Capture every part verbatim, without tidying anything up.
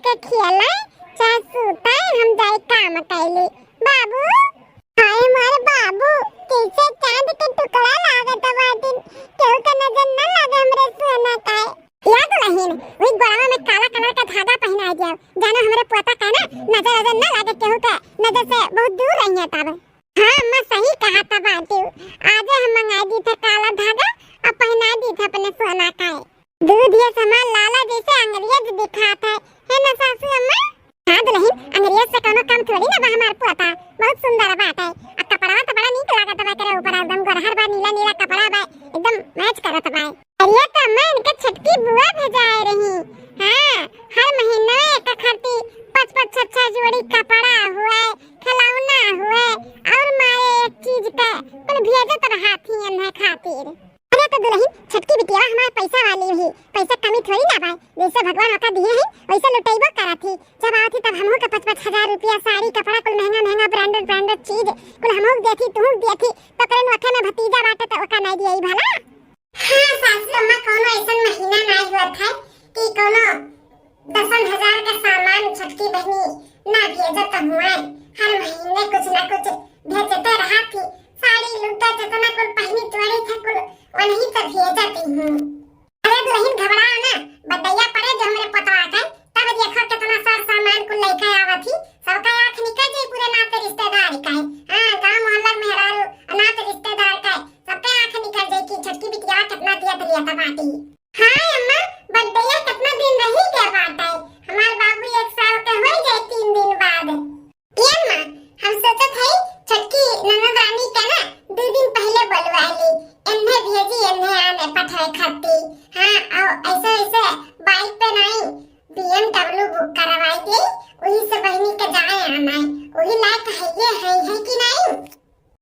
के खेले, चाहे सूते, हम जाई काम कैली। बाबू, हाय हमारे बाबू, कैसे चांद के टुकड़ा लागत बाटिन, केहू के नजर न लागे हमरे सोना का। या दुलहिन, वही गोड़वा में काला कलर का धागा पहिनाइ दिया, जानो हमरे पोता का ना नजर नजर न लागे केहू के, नजर से बहुत दूर रहिए तब। हाँ अम्मा, सही कहत बाटिउ। आजे हम मंगाइ दीत है काला धागा अउ पहिनाइ दीत है अपने सोना का। दूध ये हमार लाला जैसे अंग्रेज दिखात है, है ना सासू अम्मा? हाँ दुलहिन, अंग्रेज से कउनो कम थोड़ी ना बा हमार पोता, बहुत सुंदर बाटे। अउ कपड़ा तो बड़ा नीक लागत बा एकरे ऊपर, एकदम गोरहर बा, नीला नीला कपड़ा बा, एकदम मैच करत बा। अरे तो अम्मा, इनके छोटकी बुआ भेजाए रही। हाँ, हर महीना एक खातिर पाँच पाँच छह छह जोड़ी कपड़ा हुए, खिलौना हुए अउर माए एक चीज के कुल भेजत रहत ही इन्हें खातिर। अरे तो दुलहिन, छोटकी बिटिया हमार पैसा वाली ही, पैसा कमी थोड़ी ना बाय, जैसे भगवान ओका दिए हैं वैसे लुटैबो करत ही। जब आवत ही तब हमहू के पाँच पाँच हजार रुपया साड़ी कपड़ा कुल महंगा महंगा branded branded चीज कुल हमहू के देती, तुहू के देती, तो करेन वखे में भतीजा बाटे तो ओका नहीं दिए भला। हाँ सासू अम्मा, कउनो ऐसन महीना नाई होत है कि कउनो दसन हजार का सामान छोटकी बहिनी ना भेजत हुए। हर महीने कुछ ना कुछ भेजते रहत ही। साड़ी लूटा जितना कुल पहनी तोड़ी थे कुल वही तो भेजत ही हूँ। अरे दुलहिन घबरा ना, बड्डैया पड़े जो हमरे पतवा के, तब देखो कितना सर सामान कुल लेके आवत ही। सबका आँख निकल जाई पूरे नाते रिश्तेदार का। हाँ, गाँव मोहल्ला मेहरारू नाते रिश्तेदार का सबके आँख निकल जाई कि छोटकी बिटिया कितना दिया दिया बाटी। हाँ अम्मा, बड्डैया कितना दिन रही गया बाटे, हमार बाबू एक साल के हो जाए तीन दिन बाद। ए अम्मा, हम सोचत हई छोटकी ननद रानी के ना दो दिन पहले बोलवाई ली, एन्हे भेजी एन्हे आने पठाए खाती। हाँ, अउ ऐसे ऐसे बाइक पे नहीं, B M W book करवाई दी, वही से बहिनी के जाए आना है, वही लायक है ये है, है कि नहीं?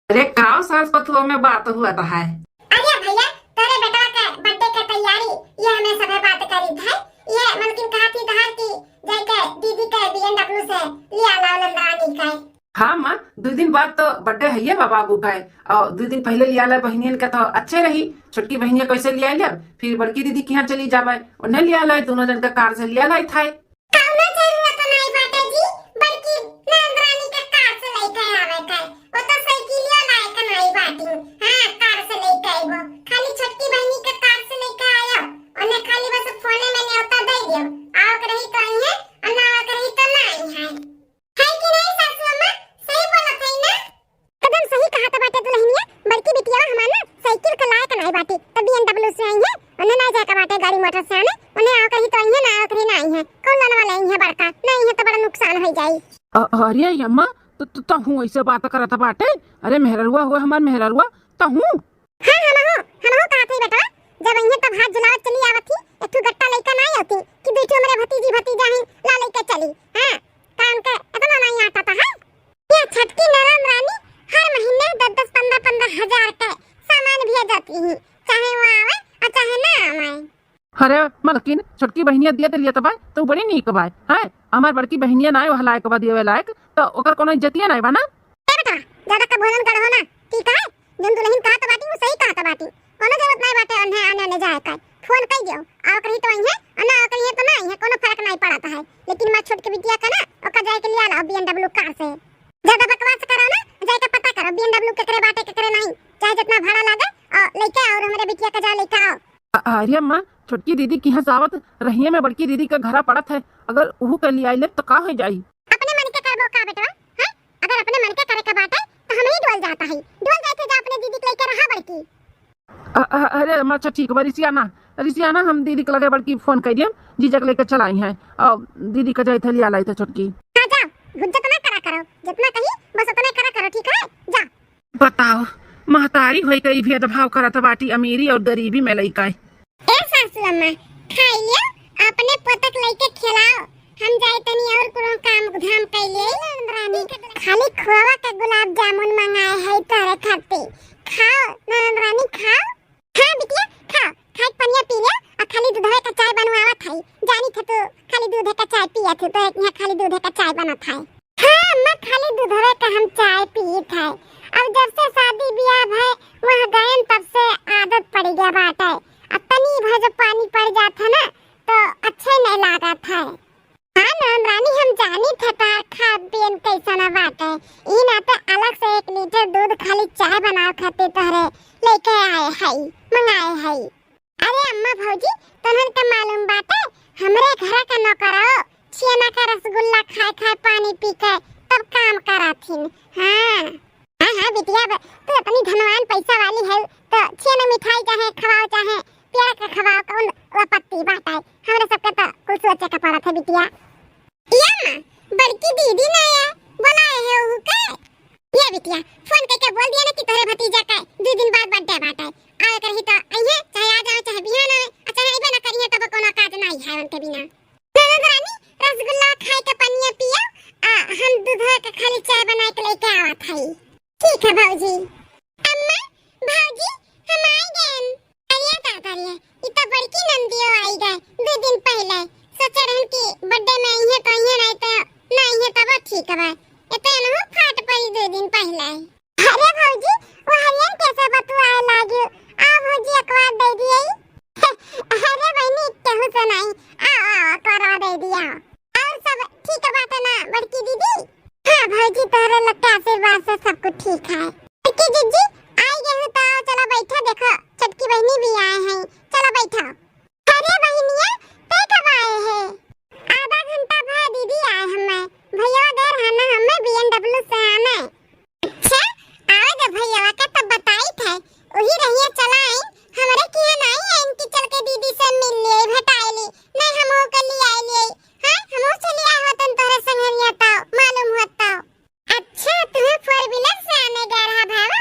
अरे काव सास पतुआ में बात हुआ तो है। अरे भैया, तोरे बेटवा के birthday के तैयारी, ये हमें सभे बात करी थे। ये मलकिन कहा थी तहार की जाके दीदी के B M W से लिया लाओ नंदरानी के। हाँ माँ, दो दिन बाद तो birthday है ये बा बाबू का, अउ दो दिन पहले लिया लाए बहिनियन के तो अच्छे रही। छोटकी बहिनिया कैसे लिया ले, फिर बड़की दीदी के यहाँ चली जाबे, उन्हें लिया लाए, दोनों जन का कार से लिया लाए था। कउनो जरूरत नाई बाटे जी, बड़की ननद रानी के कार से लेके आवे के। वो तो साइकिलिया लायक नाई बाटी। हाँ, कार से लेके आइबो। खाली छोटकी बहिनी के कार से लेके आयो। ओने खाली बस फोने में न्योता दे दियो। आवक रही तो आई है, और ना आवक रही तो ना आई है। है कि नहीं सासू अम्मा? सही बोलत है ना? एकदम सही कहत बाटे दुलहिनिया, बड़की बिटिया हमार ना साइकिल के लायक नाई बाटी, त B M W से आई है, उन्हें ना जाए के बाटे गाड़ी मोटर से आने, उन्हें आवक रही तो आई है, ना आवक रही ना आई है, कौन लोनवा ले आई है बड़का, ना आई है तो बड़ा नुकसान हो जाई। अ-, अरे अम्मा, तो, तो, तहूँ ऐसे बात करत बाटे? अरे मेहररुआ हुआ हमार मेहररुआ, तहूँ? हाँ, हमहू, हमहू कहत हई बेटवा, जब अइहें तब हाथ झुलावत चली आवत ही, एक ठो गट्टा लइका ना आवती कि दुई ठो हमरे भतीजी भतीजा ही ला लइके चली, हाँ, का उनके इतना नहीं आता था, हाँ? ये छोटकी ननद रानी हर महीने दस दस पन्द्रह पन्द्रह हजार के सामान भेजती ही, चाहे वो आवे और चाहे ना आवे। अरे मलकिन, छोटकी बहिनिया दिया तो लिया तो बाय, तो बड़ी नीक बाय, हैं? हमार बड़की बहिनिया ना वह लायक बा, दिए लायक, तो ओकर कोनो इज्जतिया ना बा ना? ए बेटा, ज्यादा का भोजन करो ना, ठीक है? जौन दुलहिन कहत बाटी, वो सही कहत बाटी। कोनो जरूरत नाई बाटे ओन्हे आने, आने जाए का। फोन कई दियो, आवक रही तो आई है, और ना आवक रही है तो ना आई है, कोनो फर्क नाई पड़त है। लेकिन हमार छोटकी बिटिया का ना, ओका जाए के लिया लाओ B M W कार से। ज्यादा बकवास करो ना, जाए के पता करो B M W केकरे बाटे, केकरे नाई। चाहे जितना भाड़ा लागे, और लेके आओ, और हमरे बिटिया का जाए लेके आओ। अ-, अरे अम्मा, छोटकी दीदी के यहाँ से आवत रहिए में बड़की दीदी का घरा पड़त है, अगर उहू के लिया ले तो का हो जाई? अपने मन के करबो का बेटवा, हैं? अगर अपने मन के करे के बाटे, तो हम ही डोल जाता है। डोल जाए थे जा अपने दीदी के लेके रहा बड़की। अ-, अ-, अरे अम्मा, अच्छा ठीक बा, रिसिया ना, रिसिया ना, हम दीदी के लगे बड़की फोन कर दियम, जीजा के लेके चलाई हैं, और दीदी का जाए थे लिया लाई थे छोटकी। हाँ जाओ, हुज्जत ना करा करो, जितना कही बस उतना करा करो, ठीक है? जा। बताओ, महतारी होई के ई भेदभाव करत बाटी अमीरी और गरीबी में लइका। ए सासू अम्मा, खाई लियो, अपने पोतक लइके खिलाओ। हम जाए तनी और कोनो काम धाम कइले। ननद रानी, खाली खोवा के गुलाब जामुन मंगाए है तोरे खातिर। खाओ, ननद रानी, खाओ। हाँ बिटिया, खाओ, खाए के पनिया पी लियो, आ खाली दूधवे का चाय बनवावत है। जानी थे तू खाली दूधे का चाय पियत है, तो एक यहाँ खाली दूधे का चाय बनत है। हाँ अम्मा, खाली दूधवे का हम चाय पीत है। अब जब से शादी ब्याह भय वहाँ गयन, तब से आदत पड़ गया बाटे। अब तनी भर जब पानी पड़ जात है ना, तो अच्छे नहीं लागत है। हाँ ना, ते तोहरे लेके आए हई, मंगाए हई। अरे अम्मा भौजी, तोहन का मालूम बाटे, हमरे घर का नौकरो छियना का रसगुल्ला खाए खाए पानी पी के तब काम करथिन। हाँ। हाँ, हाँ, बिटिया, ब-, तू इतनी धनवान पैसा वाली है, तो छियना मिठाई चाहे खवाओ, चाहे पेड़ के खवाओ, कौन आपत्ति बाटे? हमरे सबके तो कुछ सोचे के पड़त है, बिटिया। या माँ, बड़की दीदी ना आए, बोलाए है ओहू के? ये बिटिया, फोन करके बोल दिया ना कि तोहरे भतीजा का दो दिन बाद birthday बाटे। आवे करही तो अइहे, चाहे आ जाओ, चाहे बिहान आवे, आ चाहे अइबे ना करिहे, तब कोनो काज ना है उनके बिना। ननद रानी, रसगुल्ला खाए के पनिया पियो, आ हम दूधवा के खाली चाय बनाए के लेके आवत हई। ठीक है भौजी। अम्मा, भौजी, हम आ गएन। अरे दादा रे, ई तो बड़की नंदियो आई गए दो दिन पहले। सोचे रहन कि birthday में अइहे तो अइहे, नहीं तो ना अइहे तब ठीक बा। ये तो एनहु फाट पड़ी दो दिन पहले। अरे भौजी, वो हरियन कैसे बतुआए लागियो? आ भौजी, अकवा दे दिए। अरे बहनी, केहू से नहीं। आओ, आओ, अकवा दे दिया। और सब ठीक बाटे ना बड़की दीदी? हाँ भौजी, तोहरे लोग के आशीर्वाद से सब कुछ ठीक है। बड़की जीजी, आई गए हो तो चलो बैठो, देखो छोटकी बहनी भी आए हैं, चलो बैठो। अरे बहनिया, ते कब आए है? आधा घंटा भा दीदी आए हमें, भैया देर है ना, हमें B M W से आने। अच्छा, आवे दे भैया के तब बताई थे, वही रहिए चला आई, हमरे किया नहीं है इनकी, चल के दीदी से मिल लिए, भेटाए ली, नहीं हम हो के लिए आए लिए, हाँ, हम हो चली आए होतन तोहरे संगरिया तो, मालूम होता। अच्छा, तुम्हें four wheeler से आने गए रहा भावा,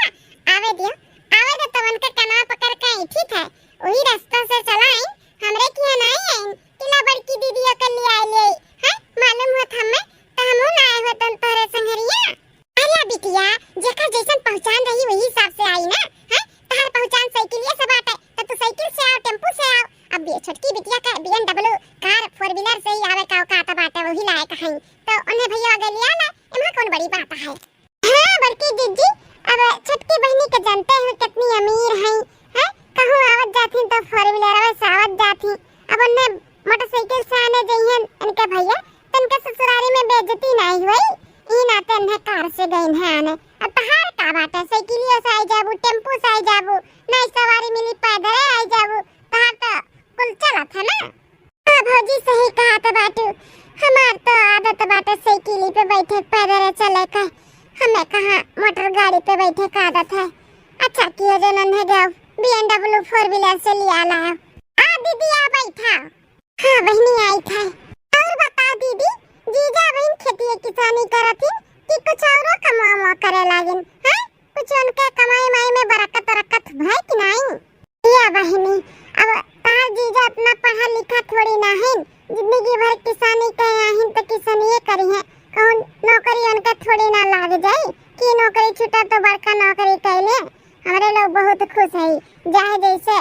आवे दियो, आवे दे तो उनके कनवा पकड़ के आई, ठीक है, वही रास्ता से चला आई, हमरे किया नहीं आई, टिला बड़की दीदी के लिए आए लिए, हाँ, मालूम होत हमें, तो हम ना आए होतन तोहरे संगरिया। अरे बिटिया, जेकर जैसन पहचान रही वही हिसाब से आई ना, हैं? तहार पहचान साइकिलिया से बाटे, तो तू साइकिल से आओ, टेम्पू से आओ। अब ये छोटकी बिटिया का B M W car four wheeler से ही आवे का औकात बाटे, वही लायक है। तो उन्हें भैया आगे लिया ला, एमा कौन बड़ी बात है? हाँ बड़की जीजी, अब छोटकी बहनी के जानते हैं कितनी अमीर हैं, हैं? कहूँ आवत जाती तो four wheeler से आवत जाती, अब उन्हें मोटरसाइकिल से आने जइहन इनके भैया, तो इनके ससुरारी में बेइज्जती नहीं हुई, ई नाते इन्हें कार से गइन है आने। अब तहार का बाटे, साइकिलिया से आई जाबू, टेम्पू से आई जाबू, नहीं सवारी मिली, पैदल आई जाबू, तहार तो कुल चलत है ना। हाँ भौजी, सही कहा तो बाटू, हमार तो आदत बाटे साइकिली पे बैठे, पैदल चले का, हमें कहाँ मोटर गाड़ी पे बैठे का आदत है। अच्छा किया जो नन्हे गयो, B M W four wheeler से लिया लाया। आ दीदी, आ बैठा। हाँ बहनी, आई था। और बताओ दीदी, जीजा बहन खेती किसानी करत हिन कि कुछ औरो कमावा करे लागिन, हैं? कुछ उनके कमाई माई में बरकत रकत भय कि नहीं? या बहनी, अब तार जीजा इतना पढ़ा लिखा थोड़ी ना है, जिंदगी भर किसानी के आहिन तो किसानिये करी है, कौन नौकरी उनके थोड़ी ना लाग जाए कि नौकरी छूटा तो बड़का नौकरी कैले। हमरे लोग बहुत खुश है, चाहे जैसे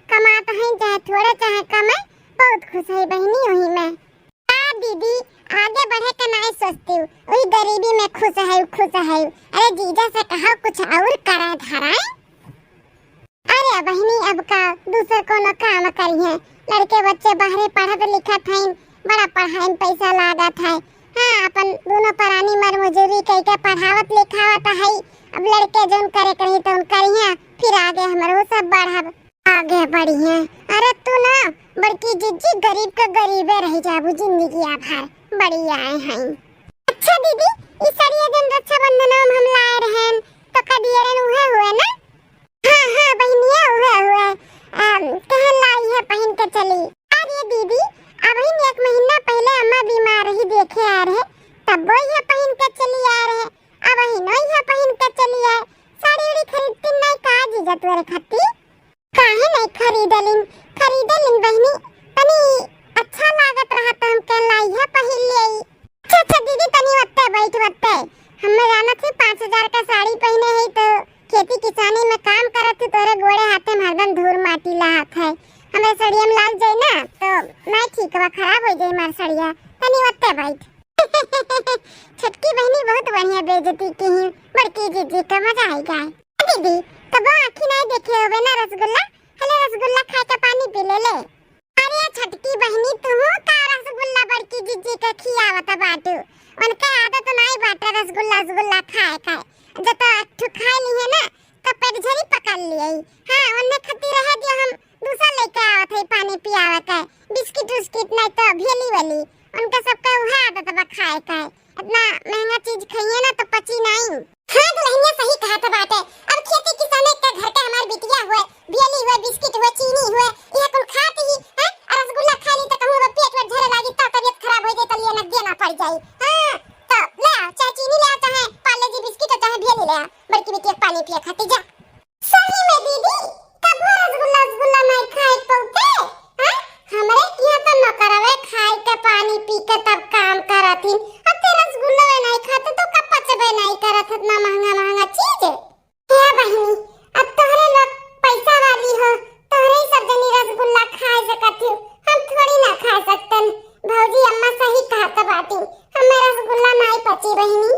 कमात हैं, चाहे थोड़े चाहे कम है, बहुत खुश है बहनी वही में। का दीदी, आगे बढ़े के नाई सोचती हूँ, वही गरीबी में खुश है, खुश है। अरे जीजा से कहा कुछ और करा धरा। अरे बहनी, अब का दूसर कोनो काम करिहे, लड़के बच्चे बाहरे पढ़त लिखत हैं, बड़ा पढ़ाई में पैसा लागत है। हाँ, अपन दोनों परानी मर मजूरी कइके पढ़ावत लिखावत है। अब लड़के जौन करे के रही तौन करिहे, फिर आगे हमरो सब बढ़ब। आगे बढ़िए। अरे तू ना बड़की जिज्जी, गरीब का गरीबे रह जाबू जिंदगी भर, बड़ी आए हैं। अच्छा दीदी, ई सड़िया जौन रक्षाबंधन में हम लाए रहन, तो का दिए रहन उहे हुए ना? हाँ, हाँ बहनिया, उहे हुए। अम, कहन लाई है पहिन के चली। अरे दीदी, अबहिन एक महीना पहले अम्मा बीमार रही, देखे आ रहे, तब वो ये पहिन के चली आ रहे, अबहिन वो ये पहिन के चली आए। साड़ी उड़ी खरीदती नहीं का जीजा तोरे खातिर? काहे नहीं खरीदलिन? खरीदलिन बहनी, तनी अच्छा लागत रहा तो हम कह लाई है पहिन ले आई। अच्छा, अच्छा दीदी, तनी वत्ते बैठ वत्ते। हमें जानत ही पाँच हजार का साड़ी पहने है तो खेती किसानी में काम करत ही, तोरे गोड़े हाथे में हरदम धूर माटी लागत है। हमें सड़िया में लाग जाई ना तो नहीं ठीक बा, खराब हो जाई हमार सड़िया। तनी वत्ते बैठ। छोटकी बहनी बहुत बढ़िया बेइज्जती की ही, बड़की जीजी का मजा आई गए। दीदी, कबो आँखी नहीं देखे होबे ना रसगुल्ला? हले रसगुल्ला खाए के पानी पी ले ले। अरे छोटकी बहनी, तुहू का रसगुल्ला बड़की जीजी के खियावत बाटू? उनके आदत नहीं बाटे रसगुल्ला, रसगुल्ला खाए के। जब तो एक ठो खाए ली है ना, तो पेट झरी कर लिए। हाँ, उन्हें खती रहे दियो, हम दूसर लेके आवत है पानी पियावे के, बिस्किट उस्किट नहीं तो भेली वाली, उनका सबका उहे आदत बा खाए के। इतना महंगा चीज खाइए ना तो पची नहीं। हाँ दुल्हनिया सही कहत बाटे, अब खेती किसाने के घर के हमार बिटिया हुए, भेली हुए, बिस्किट हुए, चीनी हुए, यह कुल खात ही, हैं? और रसगुल्ला खा ली तो कहूँ अब पेट वेट झरे लागी, तो तबियत खराब हो जाए तो लिए नदिया ना पड़ जाई। हाँ, तो ले आ, चाहे चीनी ले आ, चाहे पार्ले जी बिस्किट, चाहे भेली ले आ, बड़की बिटिया के पानी पिया खाती जा। सही में दीदी, कबो रसगुल्ला, रसगुल्ला नहीं खाए पौते, हैं? हमरे किहाँ तो नौकरवे खाए के पानी पी के तब काम करत हिन। अब ते रसगुल्ला नहीं खाते तो का पचबे नहीं करत इतना महंगा, महंगा चीज। हे बहिनी, अब तोहरे लोग पैसा वाली हो, तोहरे ही सब जनी रसगुल्ला खाए सकत हो, हम थोड़ी ना खा सकतन। भौजी अम्मा सही कहत बाटी, हमें रसगुल्ला नहीं पची बहिनी।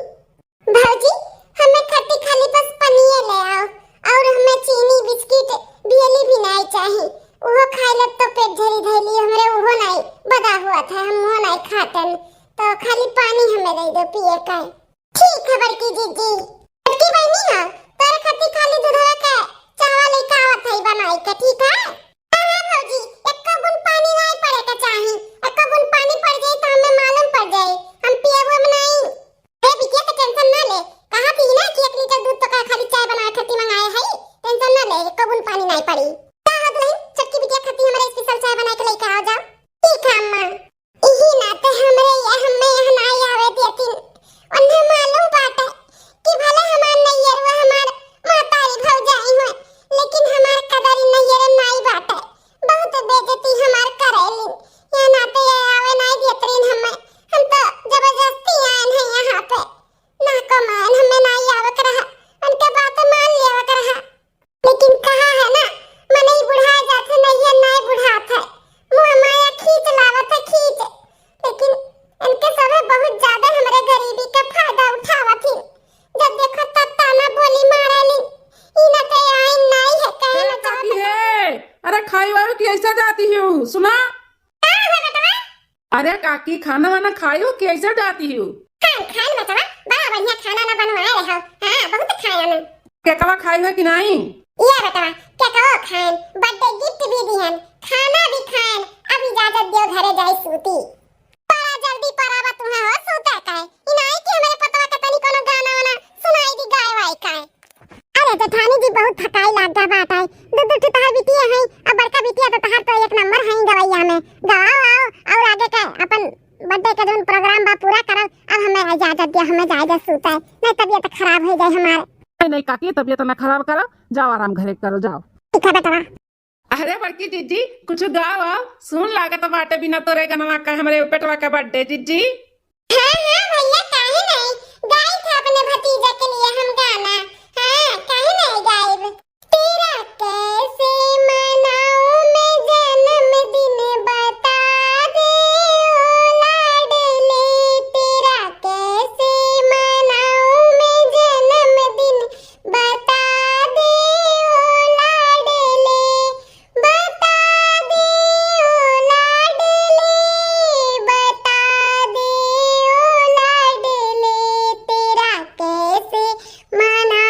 भौजी, हमें खट्टी खाली बस पनिये ले आओ, और हमें चीनी, बिस्किट, भेली भी नहीं चाही। उहो खाए लब तो पेट झरी धैली, हमरे उहो नहीं बदा हुआ था, हम उहो नहीं खातन। तो खाली पानी हमें दे दो पिए का। ठीक है बड़की जीजी। बड़की बहिनी हो, तोरे खट्टी खाली दूधवा के चावा लेके आवत है बनाई के, ठीक है? हाँ, हाँ भौजी, एको बूंद पानी नहीं पड़े के चाही। एको बूंद पानी पड़ जाई तो हमें मालूम पड़ जाई, हम पियब हम नहीं। ए बिटिया के टेंशन ना ले, कहा थी ना कि एक लीटर दूध तो का खाली चाय बनाए खातिर मंगाए है, टेंशन ना ले, एको बूंद पानी नहीं पड़ी। का हो दुल्हन, छोटकी बिटिया खातिर हमारे स्पेशल चाय बनाए के लेके आओ जाओ। ठीक है अम्मा। इही नाते हमरे ये हमें यहाँ ना आवे देतिन, उन्हें मालूम बाटे कि भले हमार नैयर व हमार महतारी भौजाई हो, लेकिन हमार कदर नैयर नाई बाटे। बहुत बेइज्जती हमार करेलिन, ये नाते ये आवे नाई देतरिन हमें। हम तो जबरदस्ती आयन है यहाँ पे, ना कमायन हमें नाई आवक रहा, उनके बात मान लेवक रहा। लेकिन कहा है ना, मनई बुढ़ा जात है, नैया नाय बुढ़ात है। मुँह माया खींच लावत है, खींच। लेकिन इनके सभे बहुत ज्यादा हमरे गरीबी का फायदा उठावत ही। जब देखो तब ताना बोली मारेली। ई ना ते आइन नाई है, कहे हे ना काकी चाहत है। हे, अरे खाई वाई कि ऐसे जाती हो, सुना? का हो बेटवा? अरे काकी, खाना वाना खायो कि ऐसे जाती हो? खान, खान बेटवा, बड़ा बढ़िया खाना ना बनवाए रहो। हाँ, बहुत खायन। केकवा खाई हो कि नहीं? या बेटवा, केकवा खायन, birthday gift भी दिहन, खाना भी खायन। अब इजाजत दियो घरे जाई सूती। बड़ा जल्दी परावा तुम्हें हो सूता का है। ई नाई कि हमरे पतवा के तनी कोनो गाना वाना सुनाई दी गाए वाए का है। अरे जेठानी जी, बहुत थकाई लाग गया बात है। दू दू ठो तहार बिटिया हैं, अब बड़का बिटिया तो तहार तो एक नंबर है गवैया में। गाओ, आओ, और आगे के अपन birthday के जौन program बा पूरा करब। अब हमें इजाजत दिया, हमें जाए दे सूते, नहीं तबियत खराब हो जाए हमार। नहीं, नहीं काकी, तबियत ना खराब करो, जाओ आराम घरे करो, जाओ। ठीक है बेटवा। अरे बड़की जीजी, कुछ गाओ, सुन लागत बाटे बिना तोरे गनवा का हमरे बेटवा का birthday जीजी। हाँ, हाँ भैया, काहे नहीं? गाई था अपने भतीजा के लिए हम गाना। हाँ, काहे नहीं गाइब? तेरा कैसे मनाऊं मैं जन्मदिन, बता दे ओ लाडले। तेरा कैसे मनाऊं मैं जन्मदिन, बता दे ओ लाडले। बता दे ओ लाडले, बता दे ओ लाडले, तेरा कैसे मना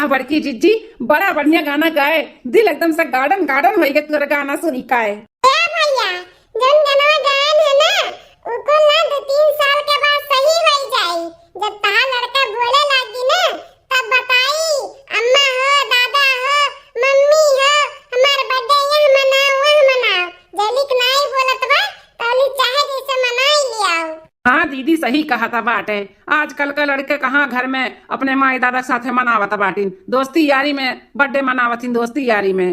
बड़की जिज्जी बड़ा बढ़िया गाना गाए, दिल एकदम से garden garden होइ गए तोर गाना सुनी काए। ए भैया, जौन गाना गायन है ना, उको ना दो तीन साल के बाद सही होइ जाई। जब तहार लड़का बोले लागी ना, तब बताई, "अम्मा हो, दादा हो, मम्मी हो, हमार birthday यह मनाओ, वह मनाओ।" जलिक नाई बोलत बा, तौली चाहे जैसे मनाई लियाओ। हाँ दीदी, सही कहत बाटे। आजकल के लड़के कहाँ घर में अपने माई दादा के साथे मनावत बाटिन, दोस्ती यारी में birthday मनावत हिन, दोस्ती यारी में।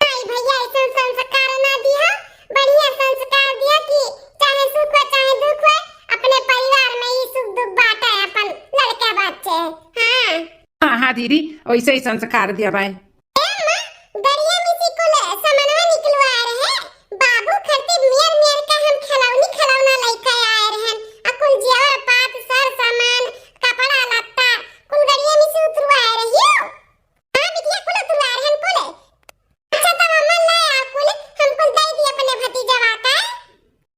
नाई भैया, ऐसन संस्कार ना दिया, बढ़िया संस्कार दिया कि चाहे सुख हो चाहे दुख हो, अपने परिवार में ही सुख दुख बाटे अपन लड़के बच्चे। हाँ। हाँ, हाँ दीदी, वैसे ही संस्कार दिया भाई। ए माँ, गड़िया में से कुल सामानवा निकलवा रहे, बाबू खातिर मियर मियर का हम खिलौनी खिलौना लइके आए रहन, आ कुल जेवर पात, सर सामान, कपड़ा लत्ता, कुल गड़िया में से उतरवा रही हो। हाँ बिटिया, कुल उतरवा रहन कुल। अच्छा, तब अम्मा ले आ कुल, हम कुल दे दी अपने भतीजवा का।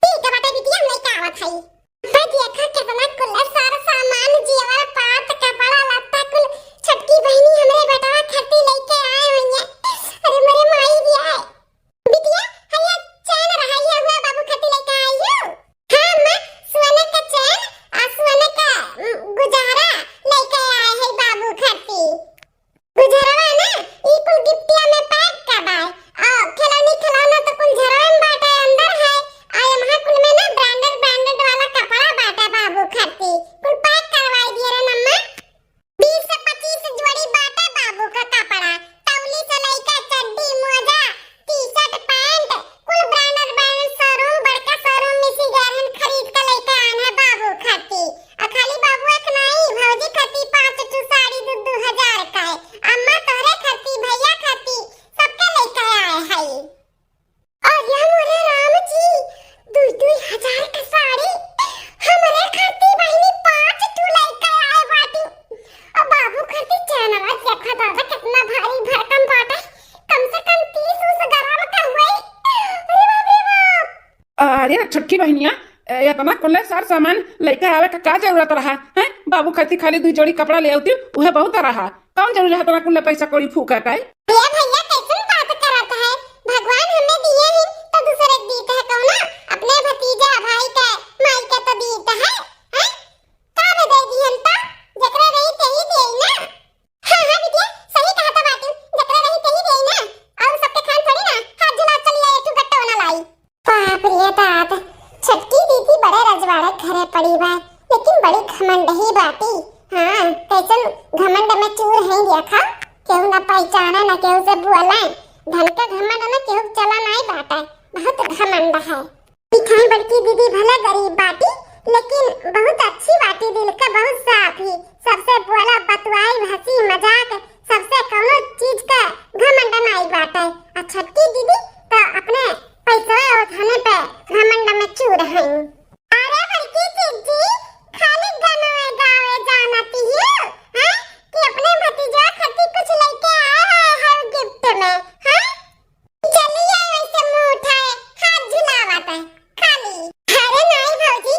ठीक है बेटा, बिटिया, हम लेके आवत हई। भाई देखा, कितना कुल सर सामान, जेवर पात, कपड़ा लत्ता कुल छोटकी बहिनी हमरे बेटवा खातिर लेके आए हुई है। अरे मोरे माई रे। बिटिया, हइया चैन रहा, ये हुआ बाबू खातिर लेके आई हो। हाँ अम्मा, सोने का चैन और सोने का, उम, गुजारा लेके आए हैं बाबू खातिर। गुजरवा ना, ई कुल गिफ्टिया में पैक का बाय। आ, खिलौनी खिलौना तो कुल झरवा में बाटे, अंदर है। आ, एम्हा कुल में ना branded, branded वाला कपड़ा बाटे बाबू खातिर। कुल पैक करवाई दिए रे नम्मा। बीस से पच्चीस जोड़ी बाटे बाबू का कपड़ा। तौली से लइका चड्डी, मोजा, T-shirt, pant, कुल branded, branded showroom, बड़का showroom में से गैरहन खरीद के लइके आन है बाबू खातिर। आ खाली बाबू एक नाई, भौजी खातिर पाँच ठो साड़ी दू दू हजार का है। अम्मा तोहरे खातिर, भैया खातिर, सबके लइके आए हई। अरे मोरे राम जी, दू दू हजार का साड़ी हमरे खातिर बहिनी पाँच ठो लइके आए बाटी। अब बाबू खातिर चैनवा देखा दादा, कितना भारी भरकम बाटे, कम से कम तीस उस ग्राम का हुई। अरे बाप रे बाप। अरे छोटकी बहिनिया, ए, इतना कुल्ले सर सामान लइके आवे का का जरूरत रहा, हैं? बाबू खातिर खाली दू जोड़ी कपड़ा ले आउती, उहे बहुत रहा। कौन जरूरी है इतना कुल्ले पैसा कौड़ी फूका का? ए भैया, कैसन बात करत है? भगवान हमें दिए ही तो दूसरे के दीत है कौना? अपने भतीजा भाई के माई के तो दीत है, हैं? का में दे दी हम तो? जकरे रही तेही दे ना। हाँ, हाँ, बिटिया, सही कहा तो बाटी, जकरे रही तेही देई ना, और सबके खान थोड़ी ना, हाथ झुला चली आए, तू गट्टो ना लाई। बाप रे बाप, छोटकी दीदी बड़े रजवाड़े घरे पड़ी बा, लेकिन बड़ी घमंड ही बाटी। हाँ, कैसन घमंड में चूर है देखा, केहू ना पहचाने, ना केहू से बोले, धन का घमंड ना केहू चला नाई बाटे, बहुत घमंड है। दिखाई बड़की दीदी भले गरीब बाटी, लेकिन बहुत अच्छी बाटी, दिल के बहुत साफ ही। सबसे बोला बतुआई, हंसी मजाक, सबसे कौनो चीज के घमंड नाई बाटे। आ छोटकी दीदी तो अपने पैसवा और धने पे घमंड में चूर हैं। अरे बड़की दीदी, खाली गनवे गावे जानती हो, हैं? कि अपने भतीजा खातिर कुछ लेके आए हैं gift में, हैं? चलिए, वैसे मुंह उठाए, हाथ झुलावत है, खाली। अरे नाई भौजी,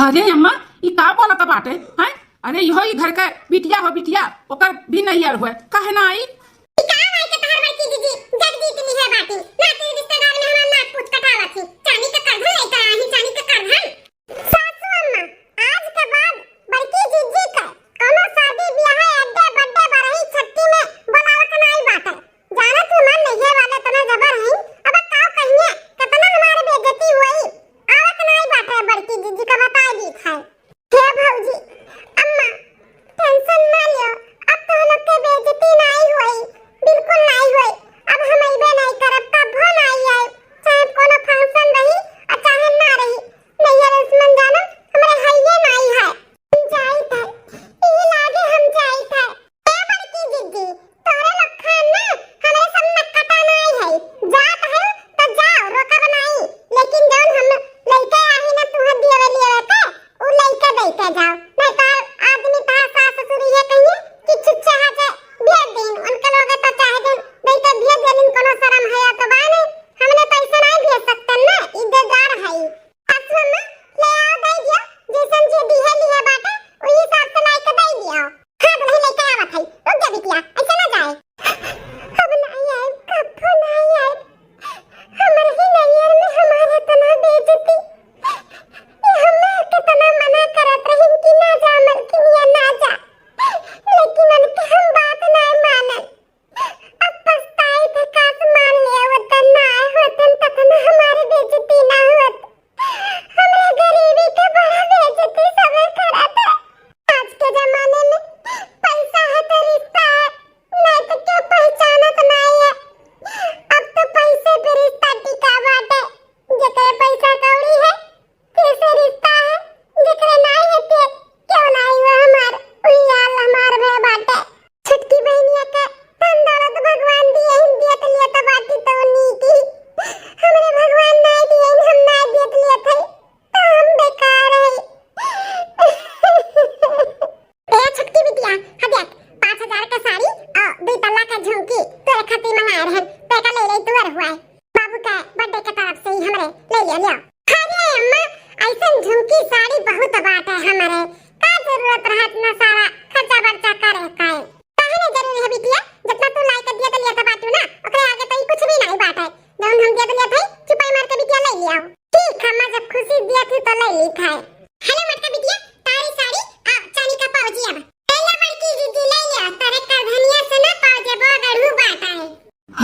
अरे अम्मा, ई का बोलत बाटे, हैं? अरे इहो ई घर के बिटिया हो बिटिया, ओकर भी नैहर हुए, काहे ना आई? ई का माई के तहर बड़की जीजी जग जीत ली है बाटी, नाती रिश्तेदार में हमार नाक पूत कटावत ही, चानी के करधन लेके आई, चानी के करधन। सासू अम्मा, आज के बाद बड़की जीजी के कोनो शादी बियाह, अड्डे बड्डे, बरही छट्टी में बोलावत नाई बाटे। जानत हमार नैहर वाले तना जबर हईं, अब का कहिए, कितना हमारे बेइज्जती हुई। आवत नाई बाटे, बड़की जीजी का बताई दी खाए। हे भौजी, अम्मा, tension ना लियो, अब तो लोग के बेइज्जती नाई हुई, बिल्कुल नाई हुई। अब हम अइबे नाई करब, कभो नाई आइब, चाहे कोनो function रही और चाहे ना रही। नैहर दुश्मन जानो, हमरे हइये नाई है। हम जाइत है, ई लागे हम जाइत है। ए बड़की जिज्जी, तोहरे लोग खान ना हमरे सब में कटा नाई है। जात है तो जाओ, रोकब नाई। लेकिन जौन हम लइके आही ना तुहर दियवे लियवे के, उ लइके दइके जाओ। नहीं तो आदमी तहार सास ससुर ये कहिए कि छुच्छे हाथे भेज दीन। उनके लोगे तो चाहे दिन दइके भेज दीन, कोनो शरम है तो बा नहीं। हमने तो ऐसे नहीं भेज सकते ना, इज्जतदार है। सासू अम्मा, ले आओ, दे दियो, जैसन जे दिहे लिहे बाटे, वही हिसाब से लाई के दे दियो। हाँ, दुल्हन लेके आवत है, रुक जा बिटिया, ऐसे ना जाए। अब नहीं आए, कब्बो नहीं आए। हमरे ही नैहर में हमारे तना बेइज्जती। ये हमें कितना मना करत रहिन कि ना जा मलकिनिया, ना जा, लेकिन उनके हम बात ना मानन। अब पछताई थे, काश मान ले होतन, ना आए होतन, तब ना हमारे बेइज्जती ना होत। हमरे गरीबी के बड़ा बेइज्जती सबर करत है। आज के जमाने में पैसा है तो रिश्ता है, नहीं तो क्यों पहचानत नहीं है। अब तो पैसे पे रिश्ता टिका बाटे, जेकरे पैसा कौड़ी है, कैसे रिश्ता है, जेकरे नाई है ते, क्यों नाई हुआ हमार, उही हाल हमार भय बाटे। छोटकी बहनिया के धन दौलत भगवान दिए हिन, दियत लियत बाटी तो नीक ही। हमरे भगवान नाई दिए हिन, हम नाई दियत लियत है, तो हम बेकार है। ए छोटकी बिटिया, हा देख, पाँच हजार का साड़ी और दो तल्ला का झुमकी तोरे खातिर मंगाए रहन, तो एका ले ले तू अर हुआ है। बाबू का birthday के तरफ से ही हमरे ले लिया, लिया। अरे अम्मा, ऐसन झुमकी साड़ी बहुत बात है हमरे, का जरूरत रहे इतना सारा खर्चा बर्चा करे का है? काहे नहीं जरूरी है बिटिया, जितना तू लाई के दिए तो लिया तो बाटू ना, ओकरे आगे तो ई कुछ भी नहीं बात है। जौन हम दिए तो लिया थे, चुपाई मार के बिटिया ले लिया। ठीक है अम्मा, जब खुशी दिया थी तो ले ली था। हेलो मटका बिटिया, तारी साड़ी आ चांदी का पाउजी अब। ले ला बड़की दीदी, ले लिया, तारे का धनिया से ना पाउजे वो गढ़ू बाटा है।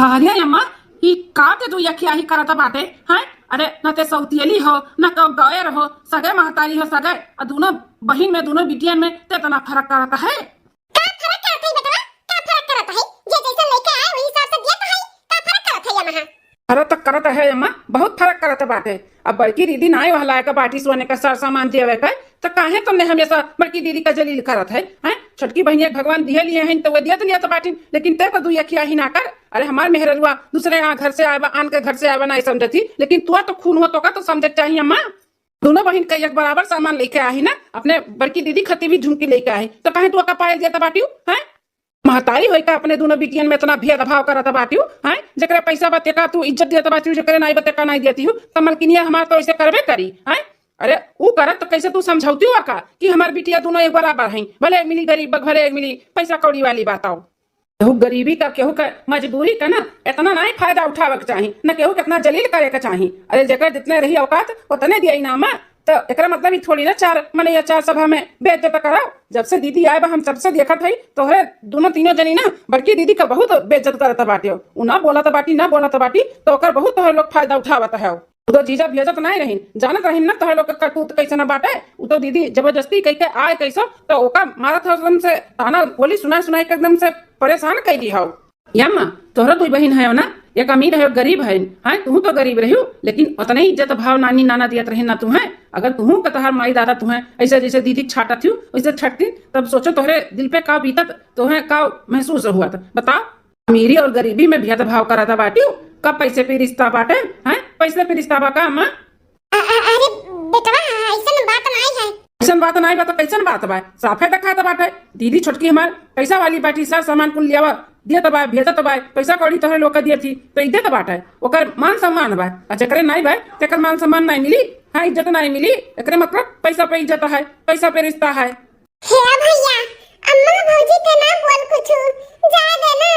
अरे अम्मा, ई का ते दुई अखियाही करत बाटे, हैं? अरे, न ते सौतियली हो, न कौ गैर हो, सगे महतारी हो, सगे, आ दुनो बहिन में, दुनो बिटियन में ते तना फरक करत है? का फरक करत है बेटवा? का फरक करत है? जे जैसन लेके आए, वही हिसाब से दियत है। का फरक करत है ये महा? फरक त करत है अम्मा, बहुत फरक करत बाटे। अब बड़की दीदी नाई वह लायक बाटी सोने का सर सामान देवे के, त काहे तुमने हमेशा बड़की दीदी का जलील करत है, हैं? छोटकी बहिनिया के भगवान दिहे लिए हैं, त वो दियत लियत बाटिन, लेकिन ते तो दुई अखियाही ना कर। अरे हमार मेहररुआ दूसरे यहाँ घर से आए बा, आन के घर से आए बा, नाई समझत ही, लेकिन तुआ तो खून हो, तो का तो समझे के चाहिए अम्मा। दोनों बहिन का एक बराबर सामान लेके आही ना, अपने बड़की दीदी खातिर भी झुमकी लेके आही, तो काहे तू ओका पायल दियत बाटिउ, हैं? महतारी होई का अपने दोनों बिटियन में इतना भेदभाव करत बाटिउ, हैं? जेकरे पैसा बा तेका तू इज्जत दियत बाटिउ, जेकरे नाई बा तेका नाई दियती हूँ, त मलकिनिया हमार तो ऐसे करबे करी, हैं? अरे ऊ करत तो कैसे तू समझौती हुआ का कि हमार बिटिया दोनों एक बराबर हैं, भले एक मिली गरीब बा, भले एक मिली पैसा कौड़ी वाली, बताओ। केहू गरीबी का, केहू का मजबूरी का ना इतना नाई फायदा उठावे के चाही, न केहू के इतना जलील करे के चाही। अरे जेकर जितने रही औकात उतने दिया इनामा, तो एकरा मतलब ई थोड़ी ना चार मने या चार सभा में बेइज्जत कराओ। जब से दीदी आए बा हम सबसे देखत हई तोहरे दोनों तीनों जनी ना बड़की दीदी का बहुत बेइज्जत करत बाटे। उ ना बोलत बाटी, ना बोलत बाटी, तो ओकर बहुत तोहरे लोग फायदा उठावत है। उ तो जीजा भेजत नाई रहिन, जानत रहिन ना तोहरे लोग के करतूत कैसे ना बाटे। उ तो दीदी जबरदस्ती कह के आए कैसो, तो ओका मारत हरदम से ताना बोली सुनाए सुनाए के एकदम से परेशान कैली हौ। या अम्मा, तोहरा दुई बहिन है ना, एक अमीर है, एक गरीब है। हाँ, तू तो गरीब रहियो, लेकिन उतने इज्जत भाव नानी नाना दियत रहिन ना तुहें। अगर तुहूँ के तोहार माई दादा तुहें ऐसे जैसे दीदी छाटत हियो, वैसे छटती, तब सोचो तोहरे दिल पे का बीतत, तोहें का महसूस हुआ था, बताओ। अमीरी और गरीबी में भेदभाव करत बाटियो, का पैसे पे रिश्ता बाटे, हैं? पैसे पे रिश्ता बा का अम्मा? अ-, अ-, अरे बेटवा, ऐसन बात नाई है। ऐसन बात नाई बा तो कैसन बात बा? साफे देखात बाटे, दीदी छोटकी हमार पैसा वाली बाटी, सर सामान कुल लियावा, देत बा, भेजत बा, पैसा कौड़ी तोहरे लोग के दियत ही, तो ई देत बाटे, ओकर मान सम्मान बा। आ जेकरे नाई बा, तेकर मान सम्मान नाई मिली। हाँ, इज्जत नाहीं मिली, एकरे मतलब पैसा पे इज्जत है, पैसा पे रिश्ता है। हे भैया, अम्मा भौजी के ना बोल कुछु, जाए दे ना,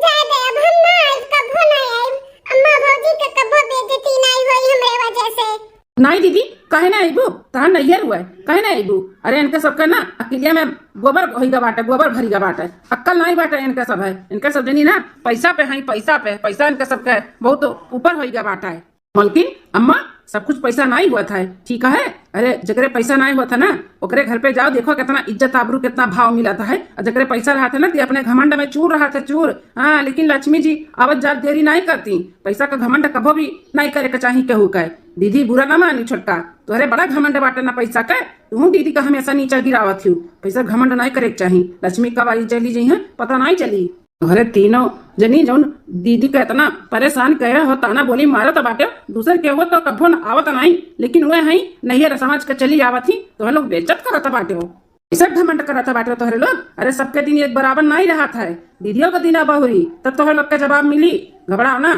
जाए दे, अब हम ना आइब, कबो ना आइब। अम्मा भौजी के कबो बेइज्जती नाहीं होई हमरे वजह से। नाहीं दीदी, काहे ना अइबू? तहार नैहर हुआ है, काहे ना अइबू? अरे इनके सबके ना अकिलिया में गोबर होई गा बाटे, गोबर भरी गा बाटे, अक्कल नाहीं बाटे इनके सब है। इनके सब जनी ना पैसा पे हैं, पैसा पे, पैसा इनके सबके बहुत ऊपर होई गा बाटे। मलकिन, अम्मा, सब कुछ पैसा नाहीं हुआ था, ठीक है? अरे जेकरे पैसा नाहीं हुआ था ना, ओकरे घर पे जाओ, देखो कितना इज्जत आबरू, कितना भाव मिला था है। और जेकरे पैसा रहा था ना, ते अपने घमंड में चूर रहा था, चूर। हाँ, लेकिन लक्ष्मी जी आवत जात देरी नाहीं करती। पैसा का घमंड कबो भी नाहीं करे के चाही केहू का। दीदी बुरा ना मानी छोटका, तोहरे बड़ा घमंड बाटे ना पैसा का, तू दीदी का हमेशा नीचा गिरावत हूँ। पैसा घमंड नाहीं करे के चाही, लक्ष्मी कब आई चली जइहैं पता नाहीं चली। अरे तीनों जनी जौन दीदी का इतना परेशान करे हो, ताना बोली मारत बाटे, दूसर के हो तो कभो न आवत नाहीं, लेकिन वह है नैहर समाज के चली आवत ही, तोहरे लोग बेइज्जत करत बाटे हो। ऐसा घमंड करत बाटे तोहरे लोग। अरे सबके दिन एक बराबर नाहीं रहत है, दीदियों का दिन बहुरी, तब तोहरे लोग के जवाब मिली। घबराओ ना।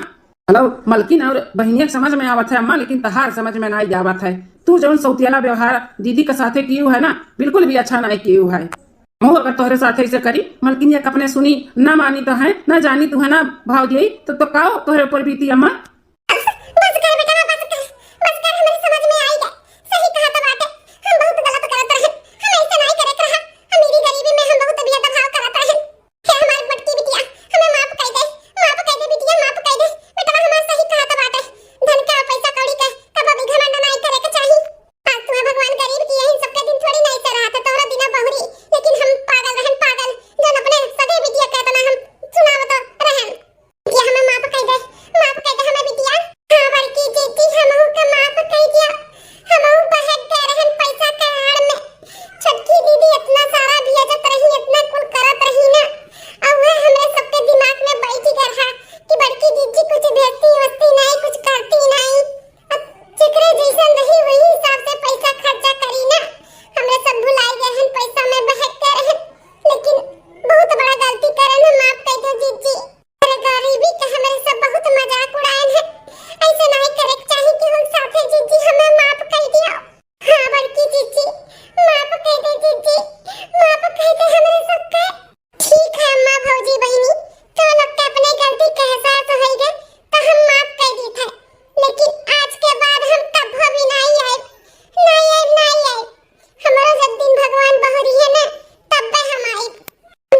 हेलो मलकिन और बहिनिया के समझ में आवत है अम्मा, लेकिन तहार समझ में नाहीं आवत है। तू जौन सौतियाला व्यवहार दीदी के साथे कियू है ना, बिल्कुल भी अच्छा नाहीं कियू है। हमहू अगर तोहरे साथे ऐसे करी, मलकिनिया के अपने सुनी, ना मानी तो है, ना जानी तू है ना भाव दिए, तो, तो काओ तोहरे ऊपर बीती अम्मा।